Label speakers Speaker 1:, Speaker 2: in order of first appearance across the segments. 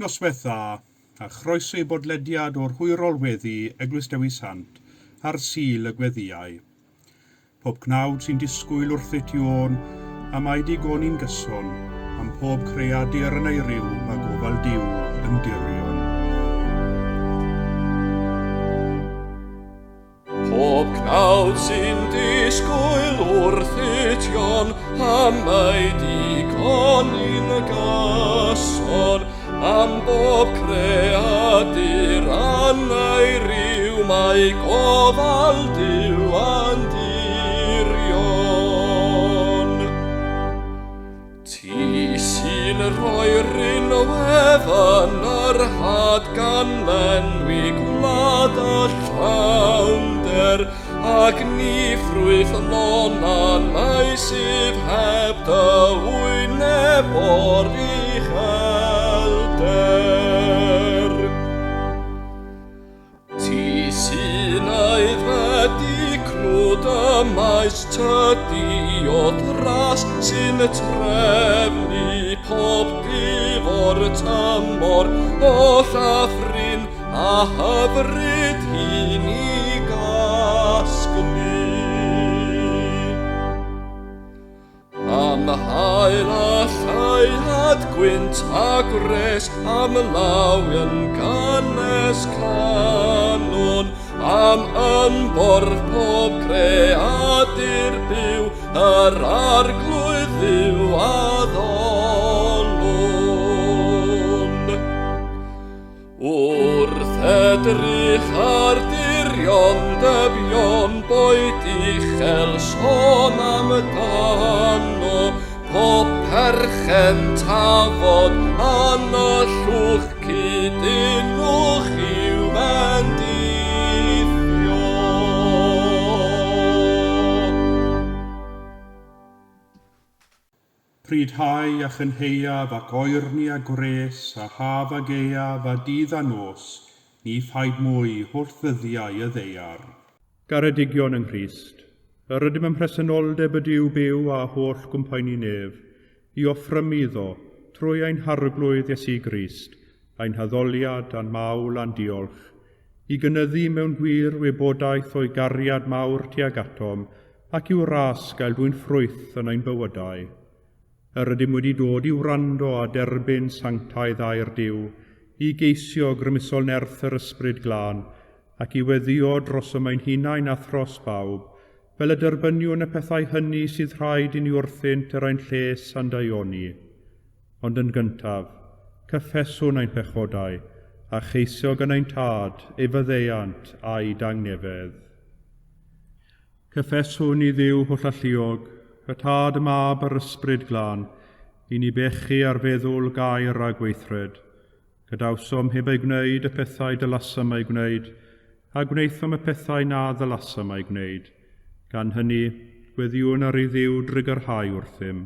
Speaker 1: Noswaith dda, a chroeso i bodlediad o'r hwyrol weddi Eglwys Dewi Sant ar Sul y Gweddïau. Pob cnawd sy'n disgwyl wrthyt Iôn, a mae digoni'n gyson, am pob creadur yn ei ryw, mae gofal Duw yn dirion.
Speaker 2: Pob cnawd sy'n disgwyl wrthyt Ion, am ei digoni'n gyson, am bob creadur yn ei ryw, mae gofal Duw yn dirion. Ti sy'n rhoi rinwedd yn yr had gan lenwi gwlad y llawnder, ac ni ffrwyth lonan mae sydd heb dy wyneb o'r uchelder. Ti sy'n aeddfedu cnwd y maes, tydi o dras sy'n trefnu pob dydd o'r tymor, oll a phrin a hyfryd i ni gasglu. Am haul a lleuad, gwynt a gwres, am law yn gynnes canwn, am ymborth pob creadur byw, yr Arglwydd Dduw addolwn. Wrth edrych ar dirion dybion boed uchel sôn amdano, pob perchen tafod yn y llwch cydunwch i'w fendithio.
Speaker 1: Pryd hau a chynhaeaf ac oerni a gwres, a haf a gaeaf a dydd a nos, ni phaid mwy holl ddyddiau y ddaear. Garedigion yng Nghrist, yr ydym ym mhresenoldeb y Duw byw a holl gwmpaenu nef, i offrymu iddo, trwy ein Harglwydd Iesu Grist, ein haddoliad a'n mawl a'n diolch, i gynyddu mewn gwir wybodaeth o'i gariad mawr tuag atom, ac i'w ras gael dwyn ffrwyth yn ein bywydau. Yr ydym wedi dod i wrando a derbyn sanctaidd air Duw, i geisio grymusol nerth yr Ysbryd Glân, ac i weddïo drosom ein hunain a thros bawb, fel y derbyniwn y pethau hynny sydd rhaid i ni wrthynt er ein lles a'n daioni. Ond yn gyntaf, cyffeswn ein pechodau, a cheisio gan ein Tad ei faddeuant a'i dangnefedd. Cyffeswn i Dduw hollalluog, y Tad, y Mab a'r Ysbryd Glân, i ni bechu ar feddwl, gair a gweithred. Gadawsom heb eu gwneud y pethau dylasom eu gwneud, a gwnaethom y pethau na ddylasom eu gwneud. Gan hynny, gweddïwn ar i Dduw drugarhau wrthym.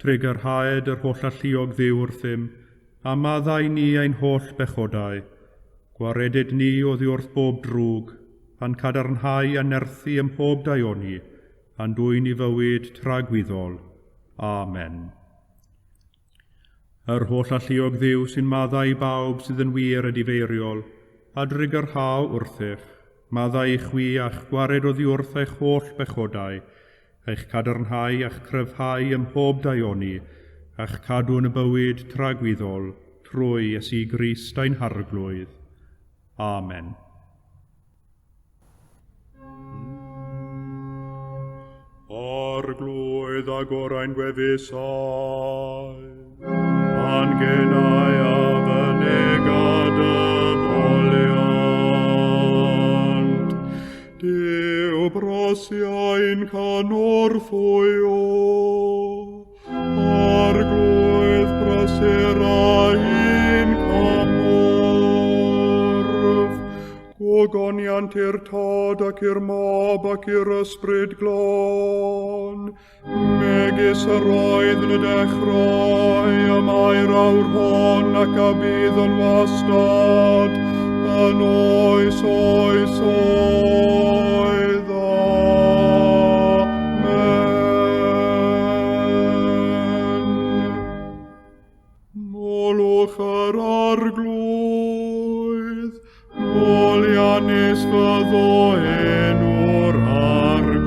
Speaker 1: Trugarhaed yr hollalluog Dduw wrthym, a maddau ni ein holl bechodau. Gwareded ni oddi wrth bob drwg, a'n cadarnhau a nerthu ym mhob daioni, a'n dwyn i fywyd tragwyddol. Amen. Yr hollalluog Dduw sy'n maddau i bawb sydd yn wir edifeiriol, a drugarhau wrthych, maddau i chwi a'ch gwared oddi wrth eich holl bechodau, eich cadarnhau a'ch cryfhau ym mhob daioni, a'ch cadw yn y bywyd tragwyddol, trwy Iesu Grist ein Harglwydd. Amen. Arglwydd agor ein gwefusau, a'n genau a fynega dy foliant. Duw brosiau'n cynorthwyo, Arglwydd brysur ein cymorth. Gogoniant i'r Tad ac i'r Mab ac i'r Ysbryd Glân, megis yr oedd yn y dechrau, y mae'r awr hon ac a bydd yn wastad, yn oes oes oed. Amen. Molwch yr Arglwydd, moliannus fyddo enw'r Arglwydd.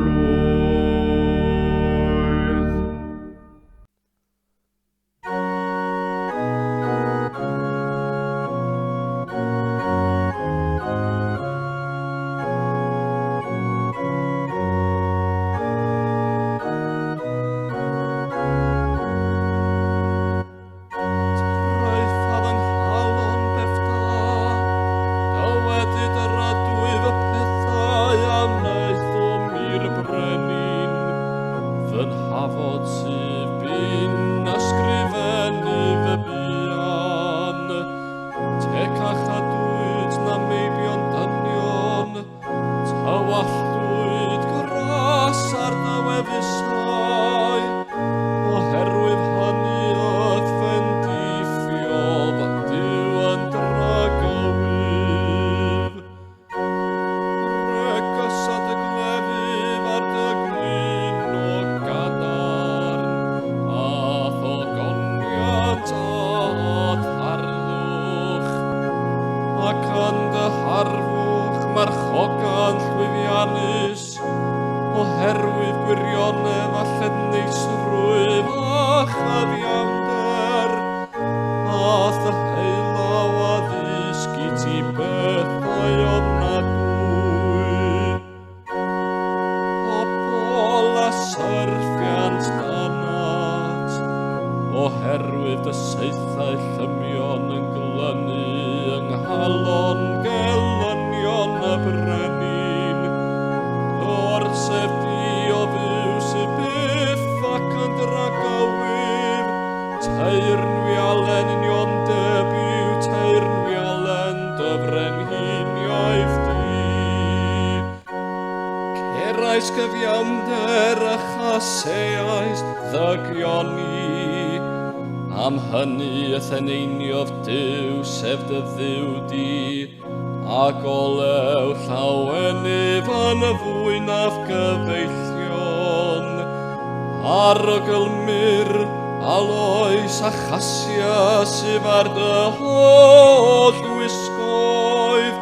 Speaker 2: Traethaf yng nghalon beth da, dywedyd yr ydwyf y pethau a wnaethom i'r brenin. Fy nhafod sydd bin ysgrifennu fy buan. Tecach ydwyt na meibion dynion, tywalltwyd gras ar dy wefusau. Oherwydd hynny y'th fendithiodd Duw yn dragywydd. Bregus a dy glefydd ar dy glin o gadarn, a thogoniant a tharddwch. Ac yn dy harfwch marchoga'n llwyddiannus, oherwydd gwirionedd a lledneisrwydd a chyfiawnder, a thy heulaw a ddysg i ti bethau ofnadwy. Pobl a syrthiant danat, oherwydd dy saethau llymion yn glynu yng nghalon gelynion y brenin. Dy orsedd di o Dduw sydd byth ac yn dragywydd, teyrnwialen uniondeb yw teyrnwialen dy frenhiniaeth di. Cerais gyfiawnder a chaseais ddygion i. Am hynny y'th eneiniodd Duw, sef dy Dduw di, a golew llawenydd yn fwy na'th gyfeillion. Arogl myrr, aloes a chasia sydd ar dy holl wisgoedd,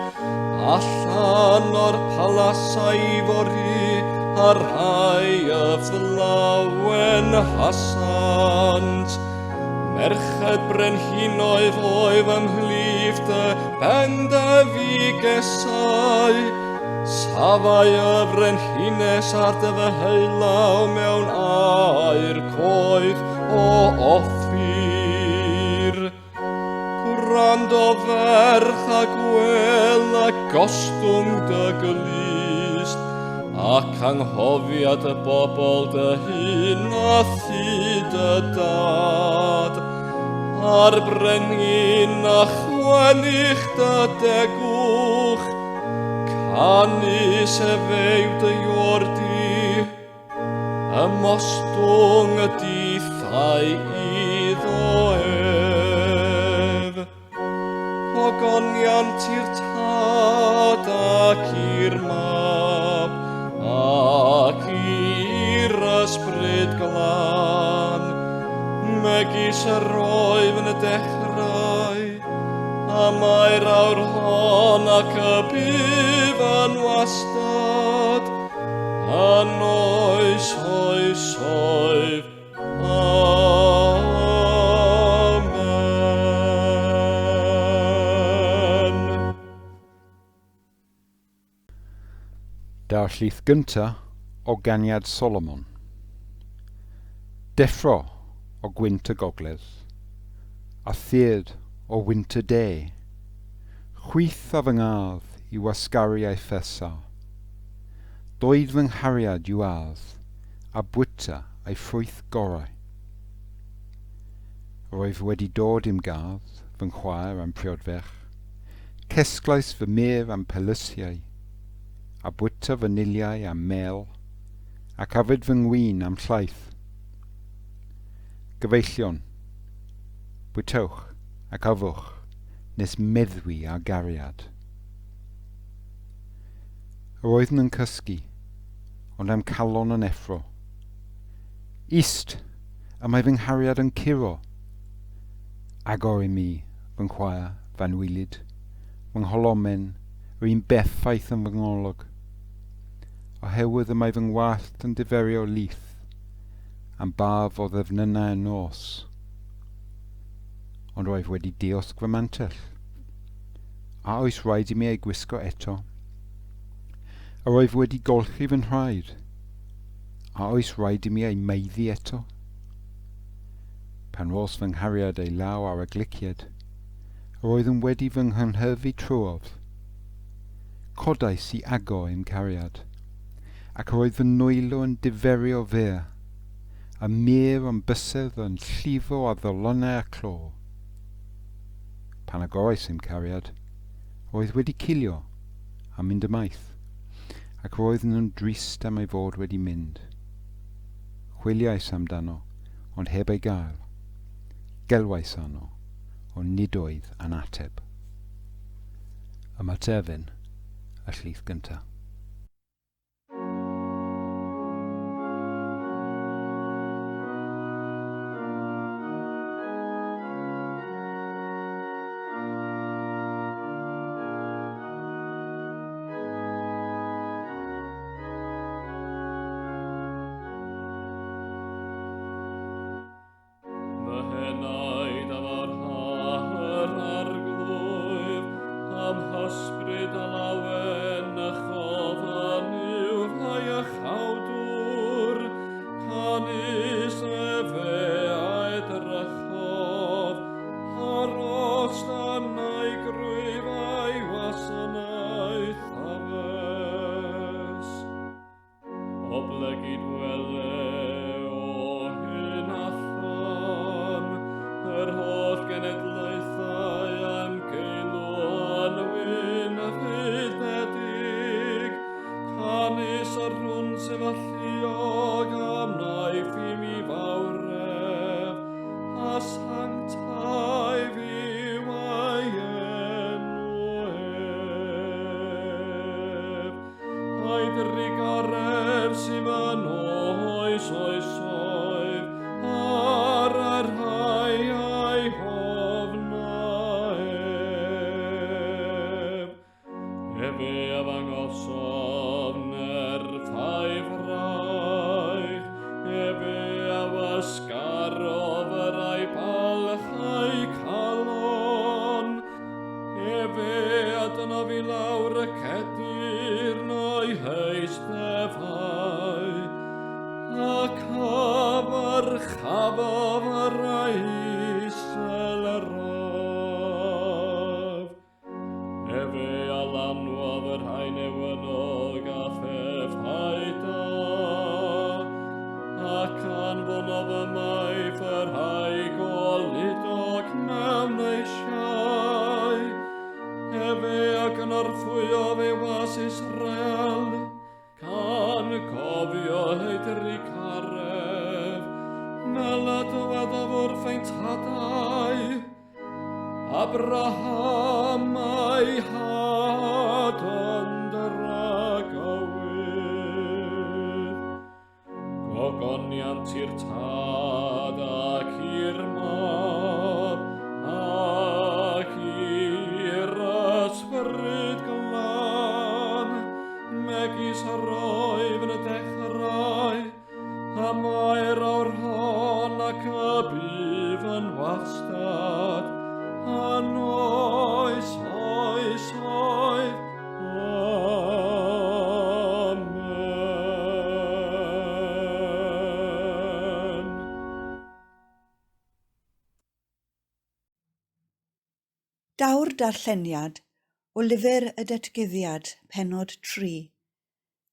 Speaker 2: allan o'r palasau ifori a'r rhai y'th lawen hasant. Merched brenhinoedd oedd ymhlith dy bendefigesau, safai y frenhines ar dy ddeheulaw mewn aur coeth o Offir. Gwrando ferch a gwel a gostwng dy glust, ac anghofiad y bobl dy hun a thŷ dy dad. A'r brenin a chwennych dy degwch, canys efe yw dy iordi, ymostwng y dithau iddo ef. Ogoniant i'r tad ac i'r mab, ac i'r ysbryd glân, megis yr oedd yn y dechrau, a mae'r awr hon ac y bydd yn wastad, yn oes oesoedd. Amen.
Speaker 3: Darllith gynta o ganiad Solomon. Deffro o gwynt y gogledd, a thyrd o wynt y de. Chwith a fy ngadd i wasgaru ei ffesa. Doed fy nghariad i'w ardd, a bwyta ei ffrwyth gorau. Roedd wedi dod i'm gardd, fy nghwaer a'm priodferch. Cesglais fy mur a'm pelysiau, a bwyta fy niliau a'm mel, ac afed fy ngwin a'm llaeth. Gyfeillion, bwytewch ac yfwch, nes meddwi ar gariad. Yr oeddwn yn cysgu, ond a'm calon yn effro. Ist, y mae fy nghariad yn curo. Agor i mi, fy nghwaer, fy anwylyd, fy ngholomen, yr un berffaith yn fy ngolwg. Oherwydd y mae fy ngwallt yn diferu o lith, a'm barf o ddefnynnau y nos. Ond roedd wedi diosg fy mantell. A oes rhaid i mi ei gwisgo eto? Yr oedd wedi golchi fy nhraed. A oes rhaid i mi ei maeddu eto? Pan ros fy nghariad ei law ar y glicied, yr oeddwn wedi fy nghynhyrfu trwodd. Codais i agor i'm cariad, ac yr oedd fy nwylo yn diferu o fyr, a mur o'm bysedd yn llifo ar ddolonnau'r clo. Pan agorais i'm cariad, yr oedd wedi cilio a mynd ymaith, ac roeddwn yn drist am ei fod wedi mynd. Chwiliais amdano, ond heb ei gael. Gelwais arno, ond nid oedd yn ateb. Yma terfyn y llith gyntaf.
Speaker 2: Fy henaid a farha yr arglwydd, am hysbryd a lawen a chofan yw fy iachawdwr, canys efe a edrychodd ar ostanau grwyf a'i wasanaeth aves. Oblegid wele o hyn allan, yr holl genedlaethau am geilw yn wyn fydedig, canys yr hwn sydd alluog am wnaeth i mi fawredd, a sanctaidd yw ei enw ef. A'i drugaredd sydd yn oes oesoedd, ar y rhai a'i hofna ef. Efe a ddangosodd nerth a'i fraich, efe a wasgarodd yr a'i balch a'i calon, efe a dynodd i lawr y cedyrn o'i heisteddfau, ac a ddyrchafodd yr a'i isel yr of. Efe a lanwodd y rhai newynog a phethau da, ac anfonodd ymaith y rhai goludog mewn eisiau. Efe a gynorthwyodd ei was Israel, gan gofio ei drugaredd, fel y dywedodd wrth ein tadau, Abraham a'i had yn dragywydd. Gogoniant i'r Tad ac i'r Mab ac i'r Ysbryd Glân, megis yr oedd yn y dechrau, y mae'r awr hon ac y bydd yn wastad, yn oes oesoedd. Amen.
Speaker 4: Daw'r darlleniad o Lyfr y Datguddiad, pennod 3,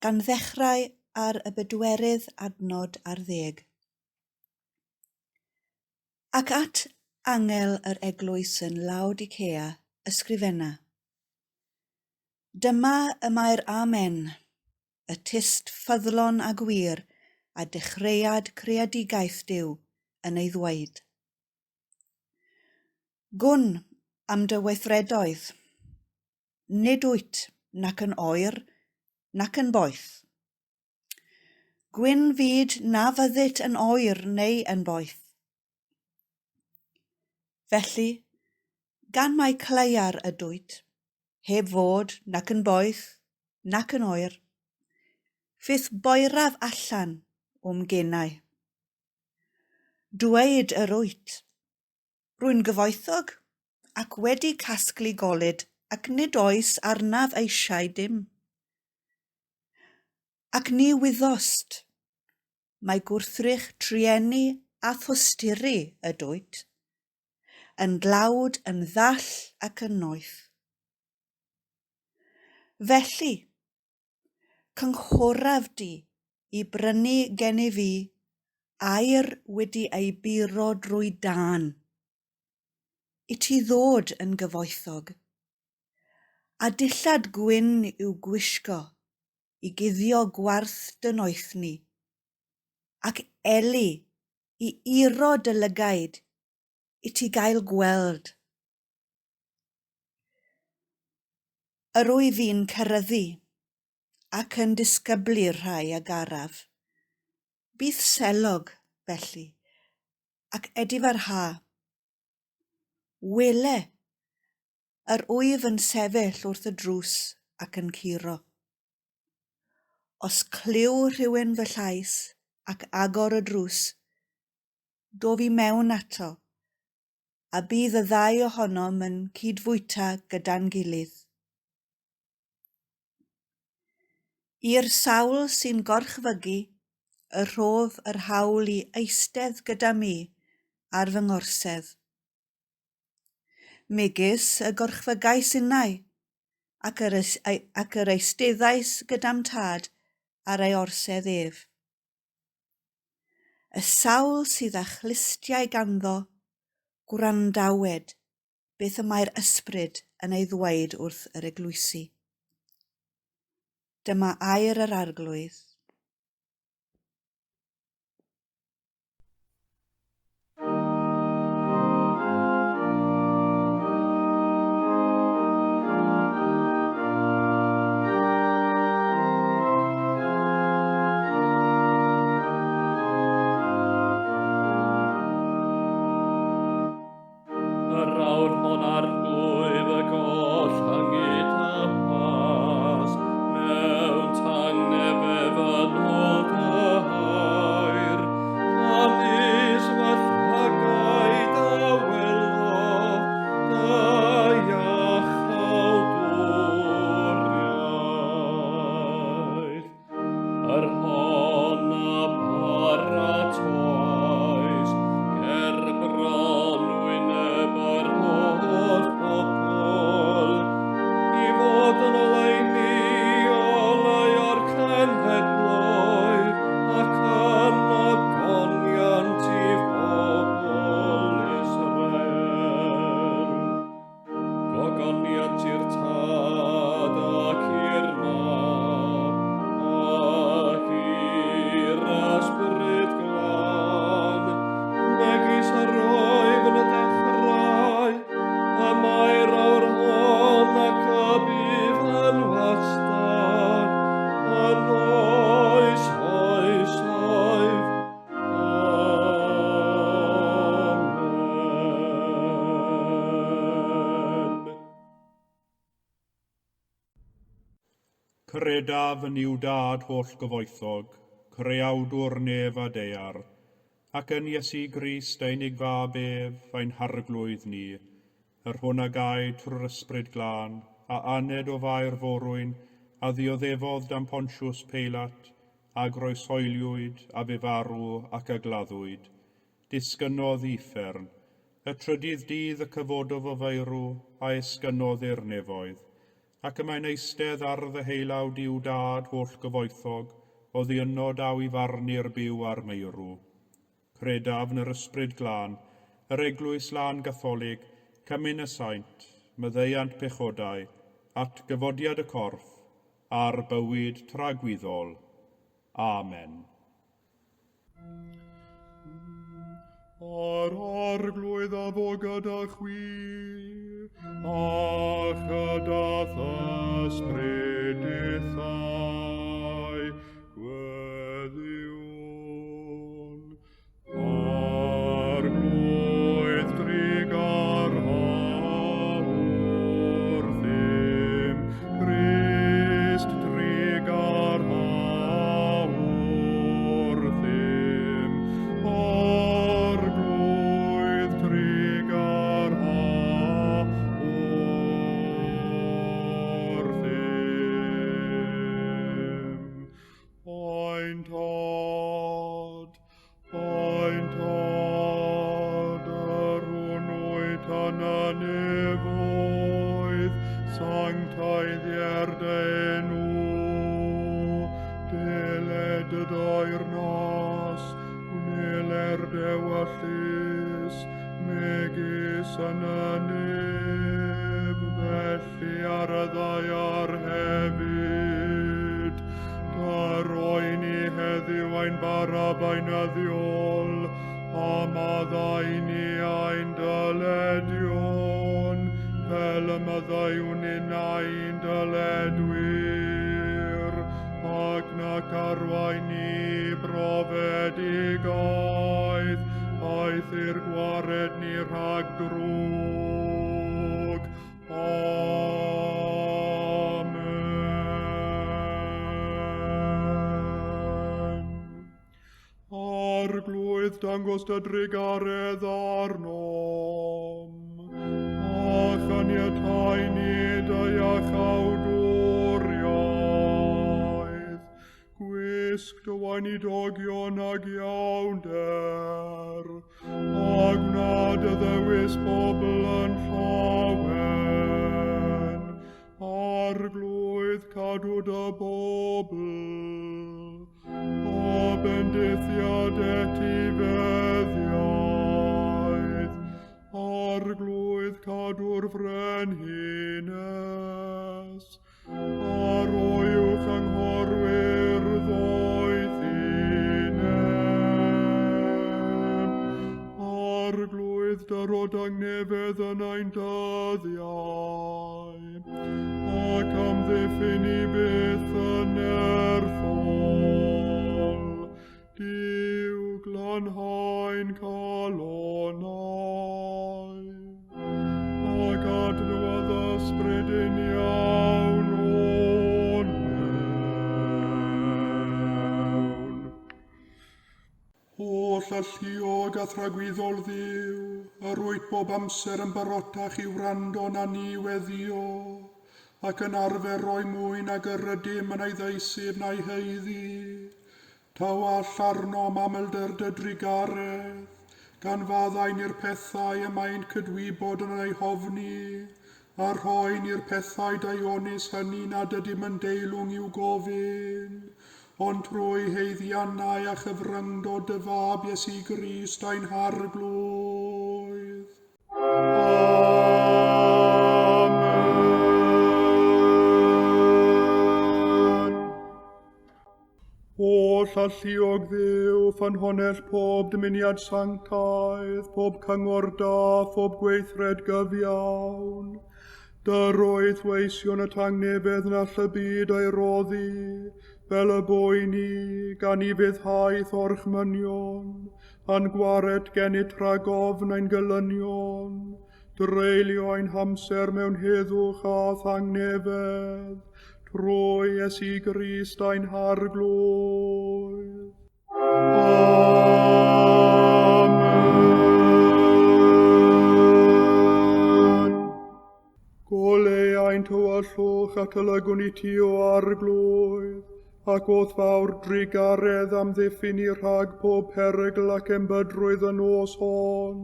Speaker 4: gan ddechrau ar y bedwerydd adnod ar ddeg. Ac at angel yr eglwys yn Laodicea ysgrifenna. Dyma y mae'r Amen, y tyst ffyddlon a gwir a dechreuad creadigaeth Duw yn ei ddweud. Gwn am dy weithredoedd. Nid wyt nac yn oer nac yn boeth. Gwyn fyd na fyddit yn oer neu yn boeth. Felly, gan mai claear ydwyt, heb fod nac yn boeth, nac yn oer, fe'th boeraf allan o'm genau. Dweud yr wyt, rwy'n gyfoethog ac wedi casglu golud ac nid oes arnaf eisiau dim. Ac ni wyddost, mae gwrthrych trueni a thosturi ydwyt, yn dlawd, yn ddall ac yn noeth. Felly, cynghoraf di i brynu gennyf fi aur wedi ei buro drwy dân, i ti ddod yn gyfoethog, a dillad gwyn i'w gwisgo i guddio gwarth dy noethni, ac eli i iro dy lygaid i ti gael gweld. Yr wyf fi'n ceryddu ac yn disgyblu'r rhai a garaf. Bydd selog, felly, ac edifarha. Wele, yr wyf yn sefyll wrth y drws ac yn curo. Os clyw rhywun fy llais ac agor y drws, dof i mewn ato, a bydd y ddau ohonom yn cydfwyta gyda'n gilydd. I'r sawl sy'n gorchfygu, y rhof yr hawl i eistedd gyda mi ar fy ngorsedd. Megis y gorchfygais innau, ac yr, ac yr eisteddais gyda'm tad ar ei orsedd ef. Y sawl sydd â chlustiau ganddo, gwrandawed beth y mae'r ysbryd yn ei ddweud wrth yr eglwysi. Dyma air yr Arglwydd.
Speaker 2: Yr awr hon arglwydd y goll hyngu tapas, mewn tangnefedd yn ôl dy air, canys fy llygaid a welodd dy iachawdwriaeth. Yr hon a paratoais ger bron wyneb yr holl bobl, i fod yn oleuni oleuo'r cenhedloedd ac yn ogoniant i bobl Israel. Gogoniant i'r Tad ac i'r Mab ac i'r Ysbryd Glân, megis yr oedd yn y dechrau, y mae'r awr hon ac y bydd yn wastad, yn oes oesoedd. Amen.
Speaker 1: Credaf yn Nuw Dad holl gyfoethog, creawdwr nef a daear, ac yn Iesu Grist ei unig fab ef, ein harglwydd ni, yr hwn a gaed trwy'r Ysbryd Glân, a aned o Fair Forwyn, a ddioddefodd dan Pontius Peilat, a groeshoeliwyd, a fu farw ac a gladdwyd. Disgynnodd i uffern. Y trydydd dydd y cyfododd o feirw, a esgynnodd i'r nefoedd. Ac y mae'n eistedd ar ddeheulaw Duw Dad holl gyfoethog, oddi yno daw i farnu'r byw a'r meirw. Credaf yn yr Ysbryd Glân, yr Eglwys Lân Gatholig, cymun y saint, maddeuant pechodau, at gyfodiad y corff, a'r bywyd tragwyddol. Amen.
Speaker 5: Yr Arglwydd a fo gyda chwi, a chyda th'ysbryd dithau. Gweddïwn. Arglwydd trugarog, yn y nef, felly ar y ddaear hefyd. Dyroi ni heddiw ein bara beunyddiol, a maddau ni ein dyledion, fel y maddeuwn ninnau i'n dyledwyr, ac nac arwain ni brofedigaeth, aeth i'r gwared ni rhag drwg. Amen. Arglwydd, dangos dy drugaredd arnom, a chaniatáu ni dy iachawdwriaeth. Gwisg dy weinidogion ag iawnder, a gwna dy ddewis bobl yn llawen. Arglwydd, cadw dy bobl, a bendithiad etifeddiaeth. Arglwydd, cadw'r frenhines, a roi uwch anghorwyr ddoethineb. Arglwydd, dyro dangnefedd yn ein dyddiau, ac amddiffyn i byth yn nerthol. Duw, glanhau'n calonnau, ac adnewyddu ysbryd uniawn o'n mewn. Holl alluog a thragwyddol Dduw, yr wyt bob amser yn barotach i wrando na ni weddio, ac yn arfer roi mwy nag yr ydym yn ei ddeisyf na'i haeddu. Tywallt arnom amlder dy drugaredd, gan faddau ni'r pethau y mae'n cydwybod yn ei hofni, a rhoi ni'r pethau daionus hynny nad ydym yn deilwng i'w gofyn, ond trwy haeddiannau a chyfryngdod dy fab Iesu Grist ein Harglwydd. Amen. Holl alluog Dduw, ffynhonnell pob dymuniad sanctaidd, pob cyngor da, phob gweithred gyfiawn. Dyroedd weision y tangnefedd na all y byd ei roddi, fel y boi ni, gan i fuddhaeth orchmynion, a'n gwared gennyt rhag ofn ein gelynion, dreulio ein hamser mewn heddwch a thangnefedd, trwy Iesu Grist ein Harglwydd. Amen. Goleuai'n tywyllwch at y lygwn i ti o Arglwydd, ac o'th fawr drugaredd amddiffyn ni rhag pob perygl ac embydrwydd y nos hon,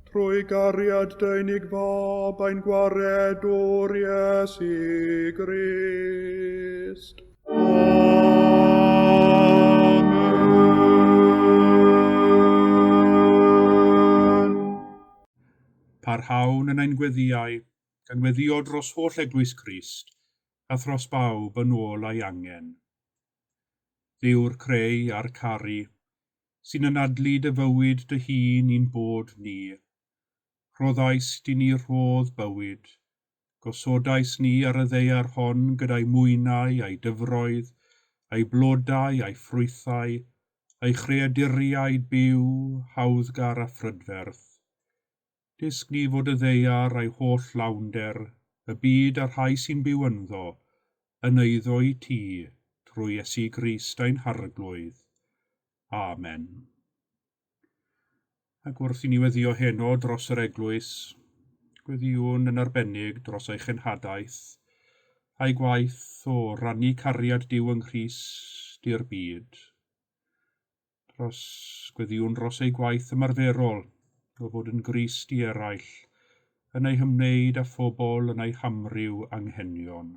Speaker 5: trwy gariad dy unig fab ein gwaredwr Iesu Grist. Amen.
Speaker 1: Parhawn yn ein gweddïau, gan weddïo dros holl eglwys Crist, a thros bawb yn ôl ei angen. Dduw'r creu a'r caru, sy'n anadlu dy fywyd dy hun i'n bod ni. Rhoddais di ni rhodd bywyd, gosodais ni ar y ddaear hon gyda'i mwynau a'i dyfroedd, a'i blodau a'i ffrwythau, a'i chreaduriaid byw, hawddgar a phrydferth. Dysg ni fod y ddaear a'i holl lawnder, y byd a'r rhai sy'n byw ynddo, yn eiddo i ti, trwy Iesu Grist ein Harglwydd. Amen. Ac wrth i ni weddio heno dros yr eglwys, gweddiwn yn arbennig dros ei chenhadaeth, a'i gwaith o rannu cariad Duw yng Nghrist i'r byd. Dros gweddiwn dros ei gwaith ymarferol o fod yn Grist i eraill, yn ei hymwneud â phobl yn eu hamryw anghenion.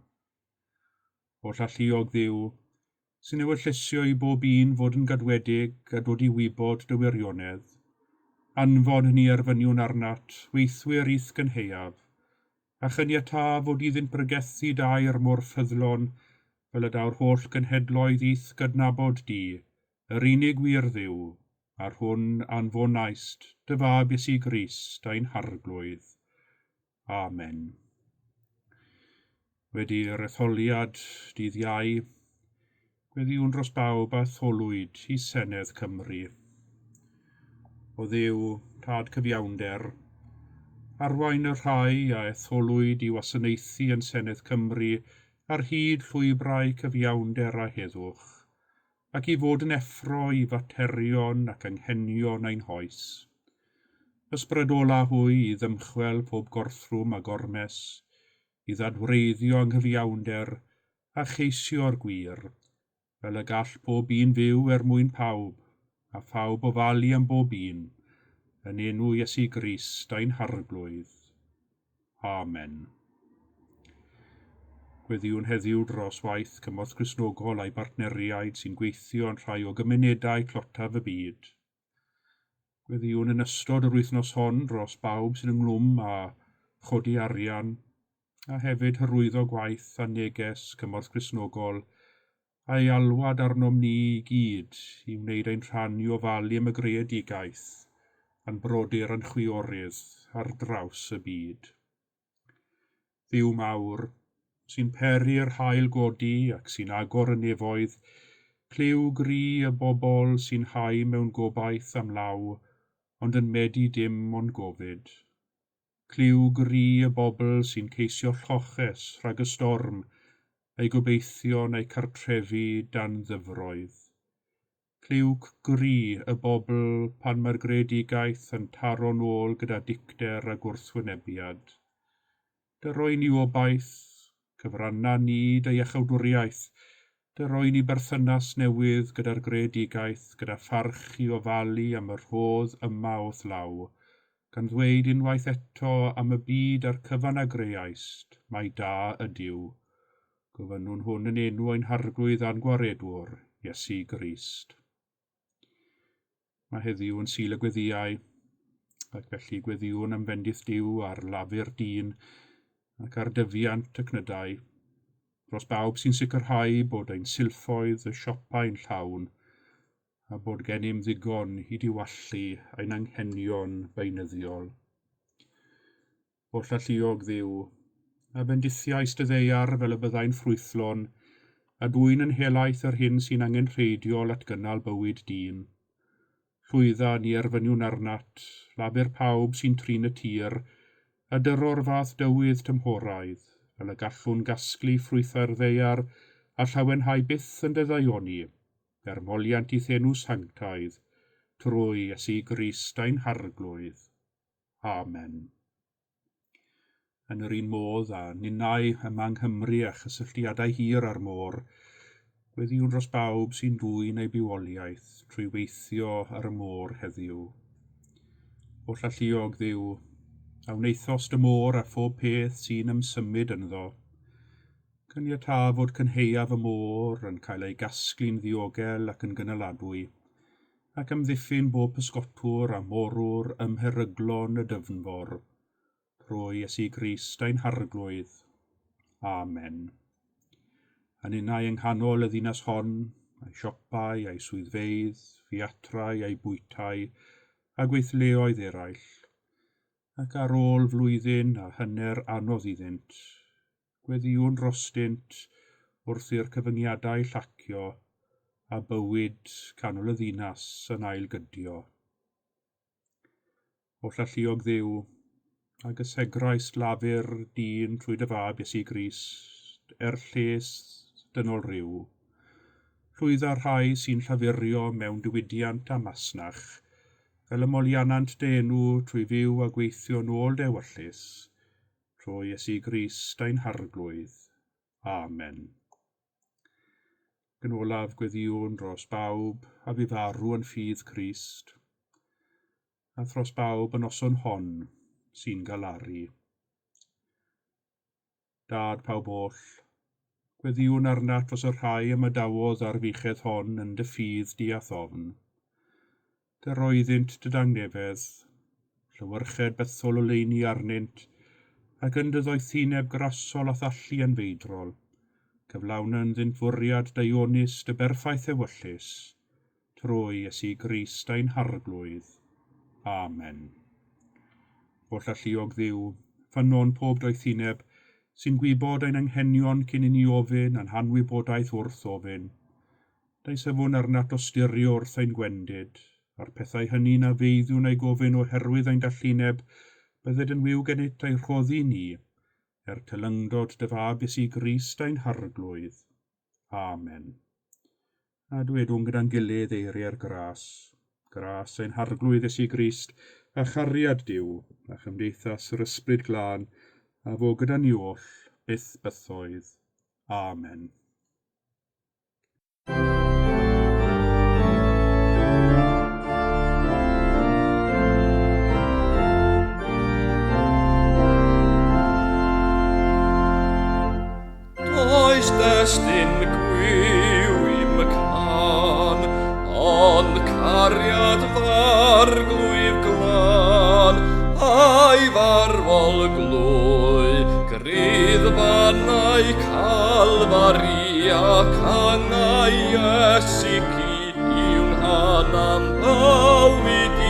Speaker 1: Holl alluog Dduw, sy'n ewyllysio i bob un fod yn gadwedig a dod i wybod dy wirionedd, Anfon ni erfyniwn arnat, weithwyr i'th gynhaeaf, a chaniatâ fod iddynt bregethu dair mor ffyddlon, fel y daw'r holl genhedloedd i'th gydnabod di, yr unig wir Dduw, a'r hwn anfonaist dy fab Iesu Grist ein Harglwydd. Amen. Wedi'r etholiad dydd Iau, gweddïwn dros bawb a etholwyd i Senedd Cymru. O Dduw, Tad cyfiawnder, arwain y rhai a etholwyd i wasanaethu yn Senedd Cymru ar hyd llwybrau cyfiawnder a heddwch, ac i fod yn effro i faterion ac anghenion ein hoes. Ysbrydola hwy i ddymchwel pob gorthrwm a gormes, i ddadwreiddio anghyfiawnder a cheisio'r gwir, fel y gall pob un fyw er mwyn pawb, a phawb ofalu am bob un, yn enw Iesu Grist ein Harglwydd. Amen. Gweddïwn heddiw dros waith Cymorth Cristnogol a'i bartneriaid sy'n gweithio yn rhai o gymunedau tlotaf y byd. Gweddïwn yn ystod yr wythnos hon dros bawb sy'n ynglwm â chodi arian, a hefyd hyrwyddo gwaith a neges Cymorth Cristnogol a'i alwad arnom ni i gyd i wneud ein rhan i ofalu am y greadigaeth a'n brodyr a'n chwiorydd ar draws y byd. Dduw mawr, sy'n peri'r haul godi ac sy'n agor y nefoedd, clyw gri y bobl sy'n hau mewn gobaith am law, ond yn medi dim ond gofid. Clyw gri y bobl sy'n ceisio lloches rhag y storm, eu gobeithion a'u cartrefi dan ddyfroedd. Clyw gri y bobl pan mae'r greadigaeth yn taro'n ôl gyda dicter a gwrthwynebiad. Dy roi ni obaith, cyfranna ni dy iachawdwriaeth, dy roi ni berthynas newydd gyda'r greadigaeth, gyda pharch i ofalu am y rhodd yma o'th law, gan ddweud unwaith eto am y byd a'r cyfan a greaist, mai da ydyw. Gofynnwn hwn yn enw ein Harglwydd a'n Gwaredwr, Iesu Grist. Mae heddiw yn Sul y Gweddïau, ac felly gweddïwn am fendith Duw ar lafur dyn ac ar dyfiant y cnydau, dros bawb sy'n sicrhau bod ein silffoedd y siopau'n llawn, a bod gennym ddigon i diwallu ein anghenion beunyddiol. Holl alluog Dduw, a bendithiais dy ddaear fel y byddai'n ffrwythlon, a dwyn yn helaeth yr hyn sy'n angenrheidiol at gynnal bywyd dyn. Llwydda ni erfyniwn arnat, lafur pawb sy'n trin y tir, a dyro'r fath dywydd tymhoraidd, fel y gallwn gasglu ffrwythau'r ddaear a llawenhau byth yn dy ddaioni, er moliant i'th enw sanctaidd, trwy Iesu Grist ein Harglwydd. Amen. Yn yr un modd â ninnau yma yng Nghymru a chysylltiadau hir â'r môr, gweddïwn dros bawb sy'n dwyn eu bywoliaeth trwy weithio ar y môr heddiw. Holl alluog Dduw, a wnaethost y môr a phob peth sy'n ymsymud ynddo. Caniatâ fod cynhaeaf y môr yn cael ei gasglu'n ddiogel ac yn gynaladwy, ac amddiffyn bob pysgotwr a morwr ym mheryglon y dyfnfor, trwy Iesu Grist ein Harglwydd. Amen. A ninnau yng nghanol y ddinas hon, a'i siopau, a'i swyddfeydd, theatrau, a'i bwytai, a gweithleoedd eraill, ac ar ôl flwyddyn a hanner anodd iddynt, gweddïwn drostynt wrth i'r cyfyngiadau llacio a bywyd canol y ddinas yn ailgydio. Holl alluog Dduw, a gysegraist lafur dyn trwy dy fab Iesu Grist, er lles dynol ryw. Llwydda'r rhai sy'n llafurio mewn diwydiant a masnach, fel y moliannant dy enw trwy fyw a gweithio nôl dy ewyllys, trwy Iesu Grist ein Harglwydd. Amen. Yn olaf gweddïwn dros bawb a fu farw yn ffydd Crist, a thros bawb y noson hon sy'n galaru. Dad pawb oll, gweddïwn arnat dros y rhai ymadawodd ar fuchedd hon yn dy ffydd di a thofn. Dy roi iddynt dy dangnefedd, Llewyrched bythol oleuni arnynt, ac yn dy ddoethineb grasol a'th allu anfeidrol, cyflawna ynddynt fwriad daionus dy berffaith ewyllys, trwy Iesu Grist ein Harglwydd. Amen. Holl alluog Dduw, ffynnon pob doethineb, sy'n gwybod ein anghenion cyn i ni ofyn a'n hanwybodaeth wrth ofyn. Deisyfwn arnat dosturio wrth ein gwendid, a'r pethau hynny na feiddiwn eu gofyn oherwydd ein dallineb, bydded yn wiw gennyt eu rhoddi ni, er teilyngdod dy Fab Iesu Grist ein Harglwydd. Amen. A dwedwn gyda'n gilydd eiriau'r gras. Gras ein Harglwydd Iesu Grist, a chariad Duw, a chymdeithas yr Ysbryd Glân, a fo gyda ni oll, byth bythoedd. Amen.
Speaker 2: Does destun gwiw i'm can, ond cariad f'arglwydd glân, a'i farwol glwy, gruddfannau Calfari. Ac angau Iesu ci i'w nghan am bywyd i,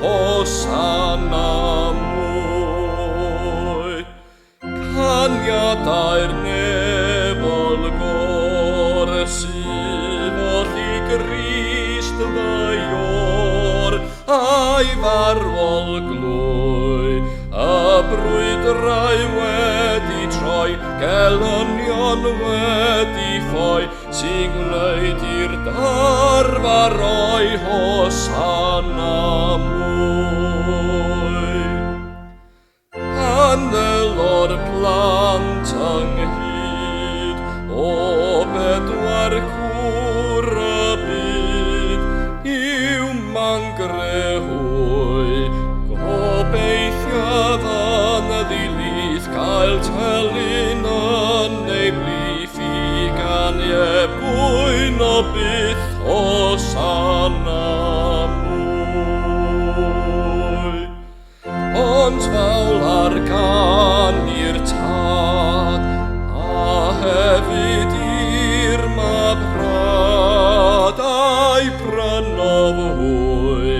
Speaker 2: Hosanna mwy. Caniadau'r nefol gôr sydd oll i Grist fy Iôr, a'i farwol glwy, y brwydrau wedi troi, gelynion wedi ffoi, sy'n gwneud i'r darfa roi Hosanna mwy. Pan ddelo'r plant ynghyd o bedwar cwr y byd, i'w mangre hwy, gobeithiaf yn ddilith gael telyn yn ei blith i ganu heb gwyno byth Hosanna mwy. Ond fawl ar gan i'r Tad, a hefyd i'r Mab rhad, a'i prynodd hwy,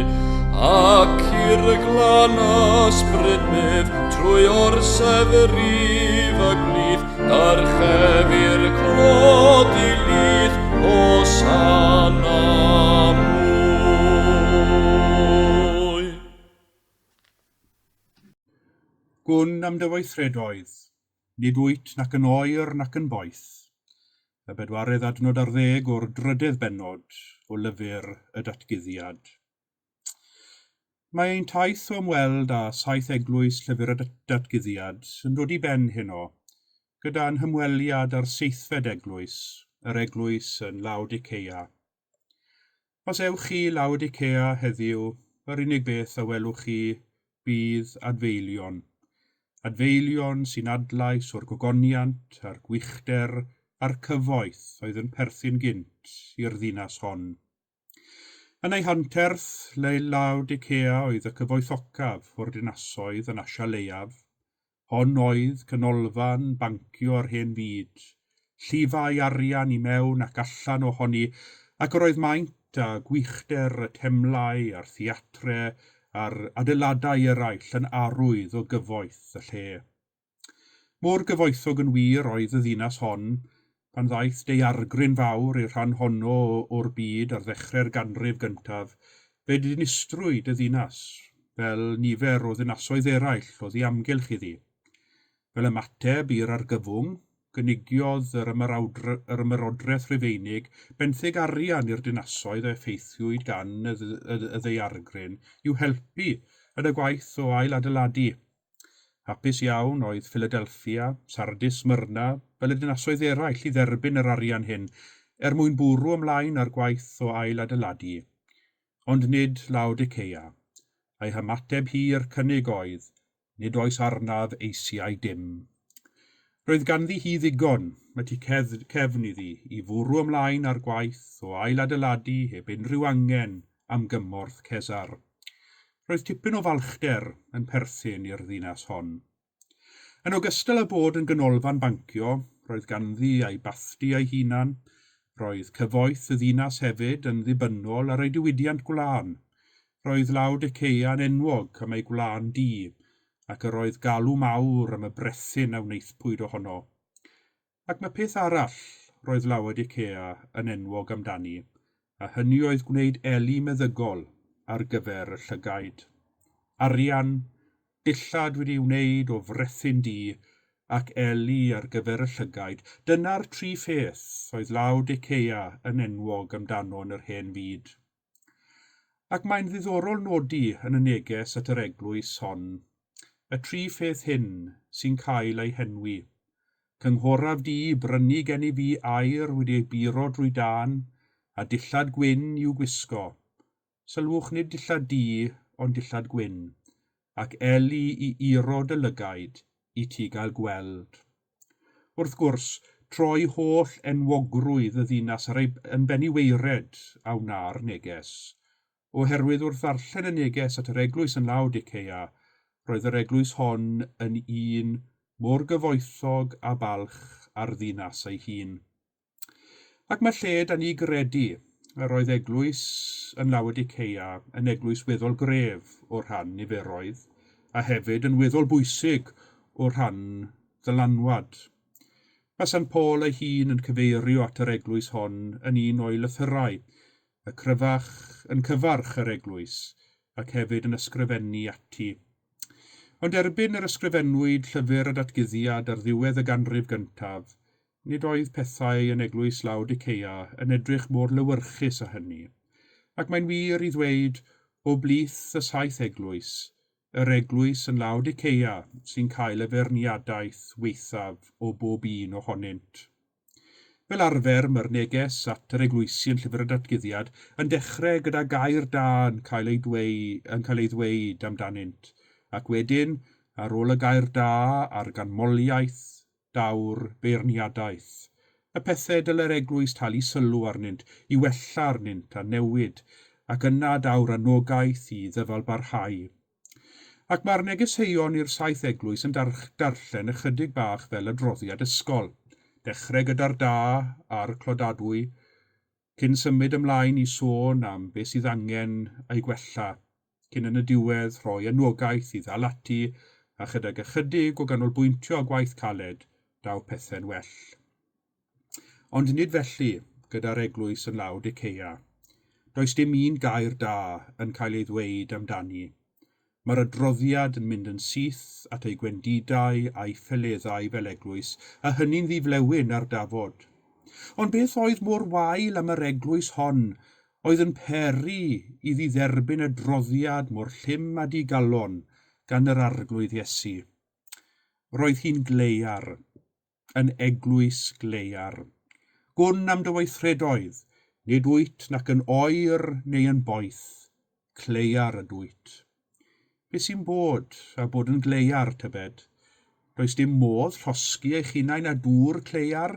Speaker 2: ac i'r Glân Ysbryd myf, trwy orsedd rif y gwlith, dyrchefir clod i lith, Hosanna mwy.
Speaker 1: Gwn am dy weithredoedd, nid wyt nac yn oer nac yn boeth. Y bedwaredd adnod ar ddeg o'r drydedd bennod o lyfr y Datguddiad. Mae ein taith o ymweld â saith eglwys llyfr y Datguddiad yn dod i ben heno, gyda'n hymweliad â'r seithfed eglwys, yr eglwys yn Laodicea. Os ewch chi i Laodicea heddiw, yr unig beth a welwch chi bydd adfeilion. Adfeilion sy'n adlais o'r gogoniant a'r gwychder a'r cyfoeth oedd yn perthyn gynt i'r ddinas hon. Yn ei hanterth, le Laodicea oedd y cyfoethocaf o'r dinasoedd yn Asia Leiaf. Hon oedd canolfan bancio'r hen fyd, llifai arian i mewn ac allan ohoni, ac yr oedd maint a gwychder y temlau a'r theatre a'r adeiladau eraill yn arwydd o gyfoeth y lle. Mor gyfoethog yn wir oedd y ddinas hon, pan ddaeth daeargryn fawr i'r rhan honno o'r byd ar ddechrau'r ganrif gyntaf, fe dinistrwyd y ddinas, fel nifer o ddinasoedd eraill oddi amgylch iddi. Fel ymateb i'r argyfwng, gynigiodd yr Ymerodraeth Rufeinig benthyg arian i'r dinasoedd a effeithiwyd gan y ddaeargryn i'w helpu yn y gwaith o ailadeiladu. Hapus iawn oedd Philadelphia, Sardis, Smyrna, fel y dinasoedd eraill i dderbyn yr arian hyn, er mwyn bwrw ymlaen â'r gwaith o ailadeiladu. Ond nid Laodicea. Ei hymateb hi i'r cynnig oedd, Nid oes arnaf eisiau dim. Roedd ganddi hi ddigon, y tu cefn iddi, i fwrw ymlaen â'r gwaith o ailadeiladu heb unrhyw angen am gymorth Cesar. Roedd tipyn o falchder yn perthyn i'r ddinas hon. Yn ogystal â bod yn ganolfan bancio, roedd ganddi ei bathdy ei hunan. Roedd cyfoeth y ddinas hefyd yn ddibynnol ar ei diwydiant gwlân. Roedd Laodicea'n enwog am ei gwlân du, ac yr oedd galw mawr am y brethyn a wnaethpwyd ohono. Ac mae peth arall roedd Laodicea yn enwog amdani, a hynny oedd gwneud eli meddygol ar gyfer y llygaid. Arian, dillad wedi ei wneud o frethyn du ac eli ar gyfer y llygaid, dyna'r tri pheth oedd Laodicea yn enwog amdano yn yr hen fyd. Ac mae'n ddiddorol nodi yn y neges at yr eglwys hon, y tri pheth hyn sy'n cael eu henwi. Cynghoraf di i brynu gennyf fi aur wedi ei buro drwy dân, a dillad gwyn i'w gwisgo. Sylwch nid dillad du, ond dillad gwyn, ac eli i iro dy lygaid i ti gael gweld. Wrth gwrs, troi holl enwogrwydd y ddinas ar ei yn beniwaered a wna'r neges. Oherwydd wrth ddarllen y neges at yr eglwys yn Laodicea, roedd yr eglwys hon yn un mor gyfoethog a balch â'r ddinas ei hun. Ac mae lle da ni gredu yr oedd eglwys yn Laodiceia yn eglwys weddol gref o rhan niferoedd, a hefyd yn weddol bwysig o rhan ddylanwad. Mae Sant Paul ei hun yn cyfeirio at yr eglwys hon yn un o'i lythyrau, y cryfach yn cyfarch yr eglwys, ac hefyd yn ysgrifennu ati. Ond erbyn yr ysgrifennwyd llyfr y Datguddiad ar ddiwedd y ganrif gyntaf, Nid oedd pethau yn eglwys Laodiceia yn edrych mor lewyrchus â hynny, ac mae'n wir i ddweud, o blith y saith eglwys, yr eglwys yn Laodiceia sy'n cael y feirniadaeth waethaf o bob un ohonynt. Fel arfer, mae'r neges at yr eglwysi yn Llyfr y Datguddiad yn dechrau gyda gair da yn cael ei dweu, yn cael ei ddweud amdanynt, ac wedyn, ar ôl y gair da a'r ganmoliaeth, daw'r beirniadaeth, y pethau dylai'r eglwys talu sylw arnynt, i wella arnynt a newid, ac yna daw'r anogaeth i ddyfalbarhau. Ac mae'r negeseuon i'r saith eglwys yn darllen ychydig bach fel adroddiad ysgol. Dechrau gyda'r da a'r clodadwy, cyn symud ymlaen i sôn am beth sydd angen ei gwella, cyn yn y diwedd rhoi anogaeth i ddal ati a chydag ychydig o ganolbwyntio a gwaith caled, daw pethau'n well. Ond nid felly gyda'r eglwys yn Laodiceia. Does dim un gair da yn cael ei ddweud amdani. Mae'r adroddiad yn mynd yn syth at ei gwendidau a'i ffeleddau fel eglwys, a hynny'n ddi-flewyn ar dafod. Ond beth oedd mor wael am yr eglwys hon oedd yn peri iddi dderbyn adroddiad mor llym a digalon gan yr Arglwydd Iesu? Roedd hi'n gleiar. yn eglwys gleiar. Gwn am dy weithredoedd, nid wyt nac yn oer neu yn boeth, cleiar ydwyt. Be sy'n bod a bod yn gleiar, tybed? Does dim modd llosgi eich hunain â dŵr cleiar,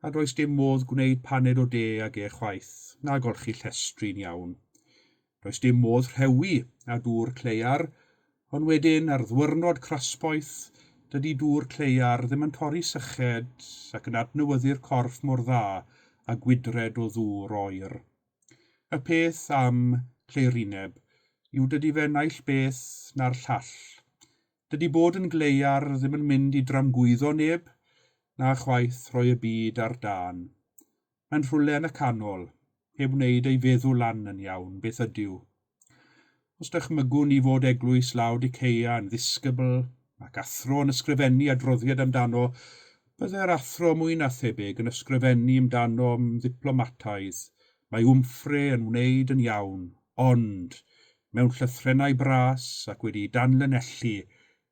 Speaker 1: a does dim modd gwneud paned o de ag e chwaith, na golchi llestri'n iawn. Does dim modd rhewi â dŵr cleiar, ond wedyn ar ddwyrnod crasboeth, dydy dŵr cleiar ddim yn torri syched ac yn adnewyddu'r corff mor dda â gwydred o ddŵr oer. Y peth am cleirineb yw dydy fe naill beth na'r llall. Dydy bod yn gleiar ddim yn mynd i dramgwyddo neb, na chwaith rhoi y byd ar dân. Mae'n rhywle yn y canol, heb wneud ei feddwl lan yn iawn beth ydyw. Os dychmygwn ni fod eglwys Laodiceia yn ddisgybl ac athro yn ysgrifennu adroddiad amdano, byddai'r athro mwy na thebyg yn ysgrifennu amdano'n ddiplomataidd, mae Wmffre yn wneud yn iawn, ond, mewn llythrennau bras ac wedi danlinellu,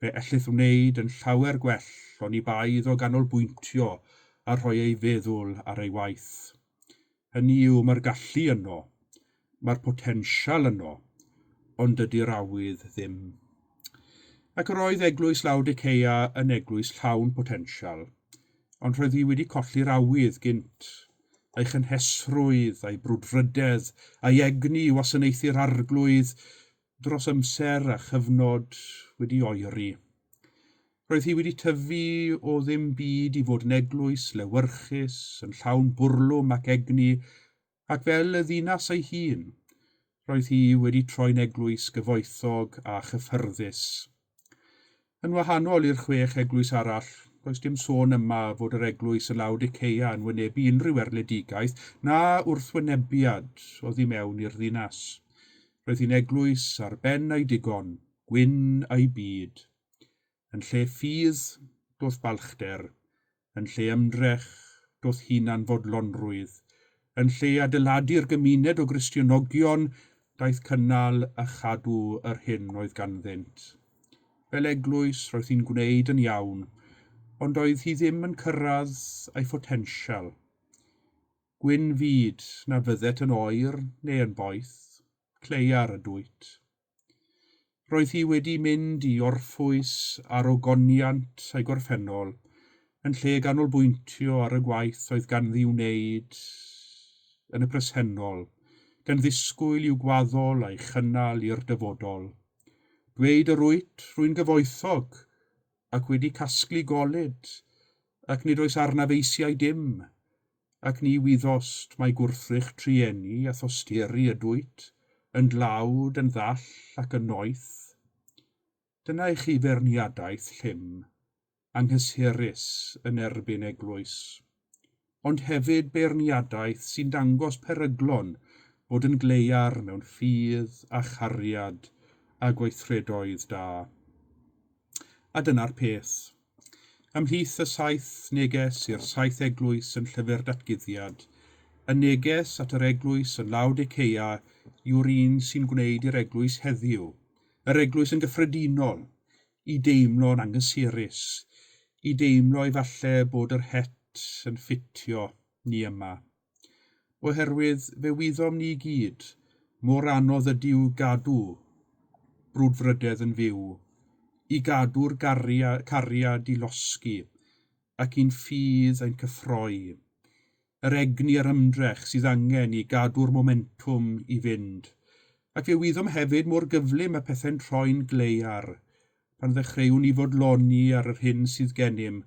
Speaker 1: fe ellith wneud yn llawer gwell oni bai iddo ganolbwyntio a rhoi ei feddwl ar ei waith. Hynny yw, mae'r gallu yno, mae'r potensial yno, ond dydy'r awydd ddim. Ac yr oedd eglwys Laodiceia yn eglwys llawn potensial, ond roedd hi wedi colli'r awydd gynt, a'i chynhesrwydd, a'i brwdfrydedd, a'i egni i wasanaethu'r Arglwydd. dros amser a chyfnod wedi oeri. Roedd hi wedi tyfu o ddim byd i fod yn eglwys lewyrchus, yn llawn bwrlwm ac egni, ac fel y ddinas ei hun, roedd hi wedi troi'n eglwys gyfoethog a chyffyrddus. Yn wahanol i'r 6 eglwys arall, does dim sôn yma fod yr eglwys yn Laodiceia yn wynebu unrhyw erledigaeth na wrthwynebiad oddi mewn i'r ddinas. Roedd hi'n eglwys ar ben ei digon, gwyn ei byd. Yn lle ffydd, doth balchder. Yn lle ymdrech, doth hunanfodlonrwydd. Yn lle adeiladu'r gymuned o Gristionogion, daeth cynnal a chadw yr hyn oedd ganddynt. Fel eglwys, roedd hi'n gwneud yn iawn, ond oedd hi ddim yn cyrraedd ei photensial. Gwyn fyd na fyddet yn oer neu yn boeth, cleiar ydwyt. Roedd hi wedi mynd i orffwys ar ogoniant ei gorffennol, yn lle ganolbwyntio ar y gwaith oedd ganddi wneud yn y presennol, gan ddisgwyl i'w gwaddol a'i chynnal i'r dyfodol. Dweud yr wyt, rwy'n gyfoethog, ac wedi casglu golud, ac nid oes arnaf eisiau dim, ac ni wyddost mai gwrthrych trueni a thosturi ydwyt, yn dlawd, yn ddall ac yn noeth. Dyna i chi feirniadaeth llym, anghysurus yn erbyn eglwys. Ond hefyd beirniadaeth sy'n dangos peryglon bod yn gleiar mewn ffydd a chariad a gweithredoedd da. A dyna'r peth. Ymhlith y 7 neges i'r 7 eglwys yn llyfr datguddiad, y neges at yr eglwys yn Laodiceia yw'r un sy'n gwneud i'r eglwys heddiw, yr eglwys yn gyffredinol, i deimlo'n anghysurus, i deimlo efallai bod yr het yn ffitio ni yma. Oherwydd fe wyddom ni gyd mor anodd ydyw gadw brwdfrydedd yn fyw, i gadw'r cariad i losgi ac i'n ffydd ein cyffroi. Yr egni a'r ymdrech sydd angen i gadw'r momentwm i fynd. Ac fe wyddom hefyd mor gyflym y pethau'n troi'n gleiar, pan ddechreuwn ni fodloni ar yr hyn sydd gennym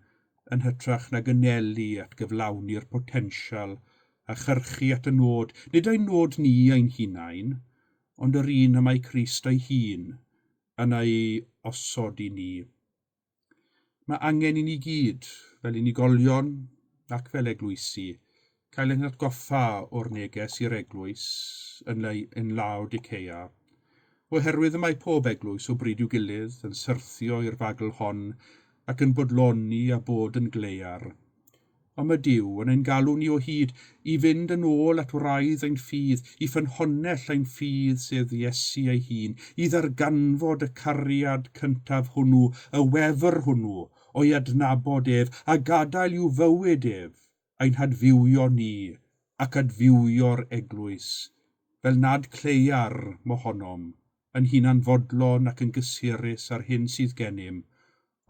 Speaker 1: yn hytrach nag anelu at gyflawni'r potensial a chyrchu at y nod, nid ein nod ni ein hunain, ond yr un y mae Crist ei hun yn ei osod i ni. Mae angen i ni gyd, fel unigolion ac fel eglwysi, cael ein hatgoffa o'r neges i'r eglwys yn Laodiceia, oherwydd y mae pob eglwys o bryd i'w gilydd yn syrthio i'r fagl hon ac yn bodloni a bod yn gleiar. Ond mae Duw yn ein galw ni o hyd i fynd yn ôl at wraidd ein ffydd, i ffynhonnell ein ffydd sef Iesu ei hun, i ddarganfod y cariad cyntaf hwnnw, y wefr hwnnw, o'i adnabod ef, a gadael i'w fywyd ef, ein hadfywio ni ac adfywio'r eglwys, fel nad cleiar mohonom, yn hunanfodlon ac yn gysurus ar hyn sydd gennym,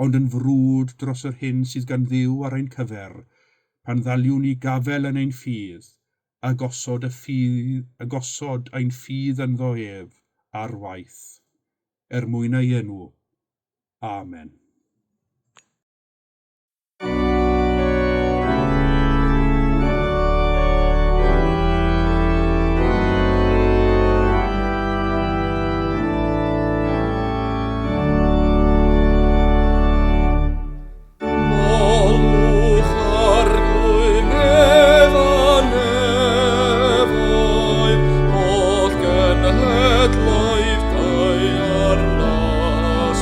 Speaker 1: ond yn frwd dros yr hyn sydd gan Dduw ar ein cyfer, pan ddaliwn ni gafel yn ein ffydd, a gosod ein ffydd ynddo ef ar waith, er mwyn ei enw. Amen.
Speaker 2: Molwch Arglwydd nef a nefoedd, holl genhedloedd daear las.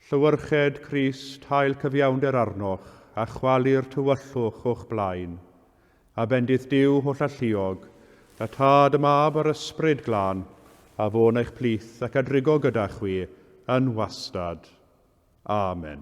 Speaker 1: Llewyrched Crist hael cyfiawnder arnoch, a chwalu'r tywyllwch o'ch blaen. A bendith Duw hollalluog, y Tad, y Mab a'r Ysbryd Glân, a fo'n eich plith ac a drigo gyda chwi yn wastad. Amen.